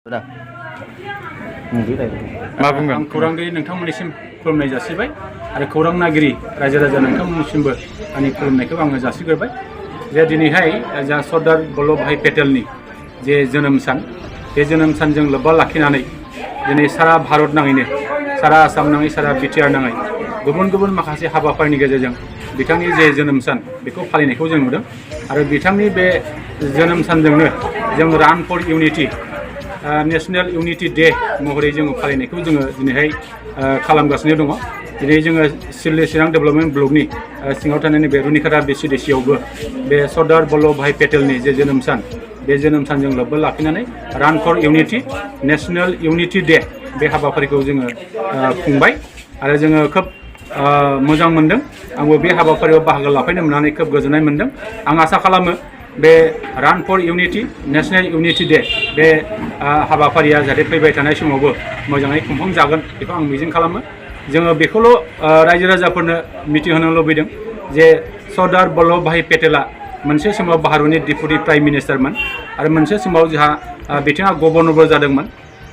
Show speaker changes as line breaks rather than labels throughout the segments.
मा
बुंगोन आं खौरांगिरि नोंथांमोननिसिम खुलुमनाय जासिबाय आरो खौरां नागिरि रायजो राजा नोंथांमोननिसिमबो आंनि खुलुमनायखौ आङो जासिग्रोबाय जे दिनैहाय जा सरदार वल्लभभाई पेटेलनि जे जोनोम सान बे जोनोम सानजों लोब्बा लाखिनानै दिनै सारा भारत नाङैनो सारा आसाम नाङै सारा बिटिआर नाङै गुबुन गुबुन माखासे हाबाफारिनि गेजेरजों बिथांनि जे जोनोम सान बेखौ फालिनायखौ जों नुदों आरो बिथांनि बे जोनोम सानजोंनो जों run for unity national unity day महरै जोङो फालिनायखौ जोङो दिनैहाय खालामगासिनो दङ। दिनै जोङो सिडली चिरां डेभेलपमेन्ट ब्लकनि सिङाव थानाय बे रुनिकाटा बिसिडिसियावबो बे सरदार वल्लभभाई पेटेलनि जे जोनोम सान बे जोनोम सानजों लोब्बा लाखिनानै run for unity national unity day बे हाबाफारिखौ जोङो खुंबाय आरो जोङो खोब मोजां मोनदों। आंबो बे हाबाफारियाव बाहागो लाफैनो मोननानै खोब गोजोननाय मोनदों। आं आसा खालामो बे run for unity national unity day बे हाबाफारिया जाहाथे फैबाय थानाय समावबो मोजाङै खुंफुंजागोन बेखौ आं मिजिं खालामो। जोङो बेखौल' रायजो राजाफोरनो मिथिहोनो लुबैदों जे सरदार वल्लभभाई पेटेला मोनसे समाव भारतनि डिपुटि प्राइम मिनिस्टारमोन आरो मोनसे समाव जोंहा बिथाङा गभर्नरबो जादोंमोन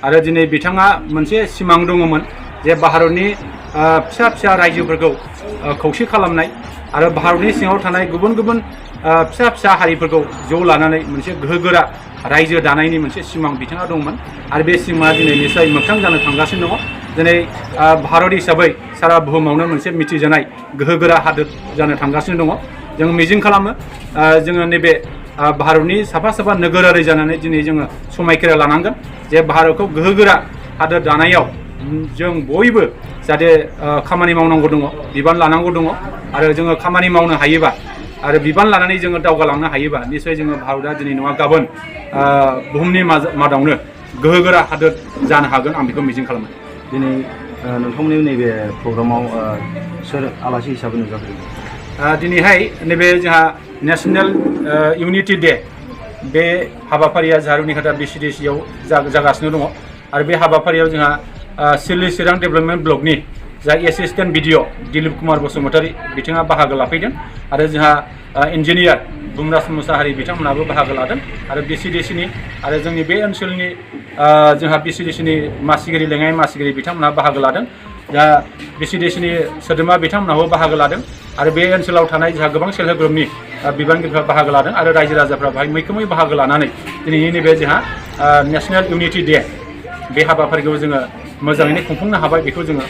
आरो दिनै बिथाङा मोनसे सिमां दङमोन जे भारतनि फिसा फिसा रायजोफोरखौ खौसे खालामनाय आरो भारतनि सिङाव थानाय गुबुन गुबुन फिसा फिसा हारिफोरखौ ज' लानानै मोनसे गोहोगोरा रायजो दानायनि मोनसे सिमां बिथाङा दंमोन आरो बे सिमाङा दिनै निस्सय मोगथां जानो थांगासिनो दङ। दिनै भारत हिसाबै सारा बुहुमावनो मोनसे मिथिजानाय गोहोगोरा हादोर जानो थांगासिनो दङ। जों मिजिं खालामो जोङो नैबे भारतनि साफा साफा नोगोरारि जानानै दिनै जोङो समायखिरा लानांगोन जे भारतखौ गोहोगोरा हादोर दानायाव जों बयबो जाहाथे खामानि मावनांगौ दङ, बिबान लानांगौ दङ आरो जोङो खामानि मावनो हायोबा आरो बिबान लानानै जोङो दावगालांनो हायोबा निस्सय जोङो भारतआ दिनै नङा गाबोन बुहुमनि मादावनो गोहोगोरा हादोर जानो हागोन आं बेखौ मिजिं खालामो।
दिनै नोंथांमोननि नैबे प्रग्रामाव सोर आलासि हिसाबै नुजाफैदों?
दिनैहाय नैबे जोंहा नेशनेल इउनिटि डे बे हाबाफारिया जोंहा रुनिकाटा बिसिडिसियाव जागासिनो दङ आरो बे हाबाफारियाव जोंहा सिडली चिरां डेभेलपमेन्ट ब्लकनि जा एसिस्टेन्ट बिडिअ दिलीप कुमार बसुमतारी बिथाङा बाहागो लाफैदों आरो जोंहा इन्जिनियार बुमराज मुसाहारि बिथांमोनाबो बाहागो लादों आरो बिसिडिसिनि आरो जोंनि बे ओनसोलनि जोंहा बिसिडिसिनि मासिगिरि लेङाइ मासिगिरि बिथांमोनहा बाहागो लादों। दा बिसिडिसिनि सोद्रोमा बिथांमोनाबो बाहागो लादों आरो बे ओनसोलाव थानाय जोंहा गोबां सेल्फ हेल्प ग्रुपनि बिबानगिरिफ्रा बाहागो लादों आरो रायजो राजाफ्रा बेहाय मैखोमै बाहागो लानानै दिनैनि नैबे जोंहा नेशनेल इउनिटि डे बे हाबाफारिखौ जोङो मोजाङैनो खुंफुंनो हाबाय बेखौ जोङो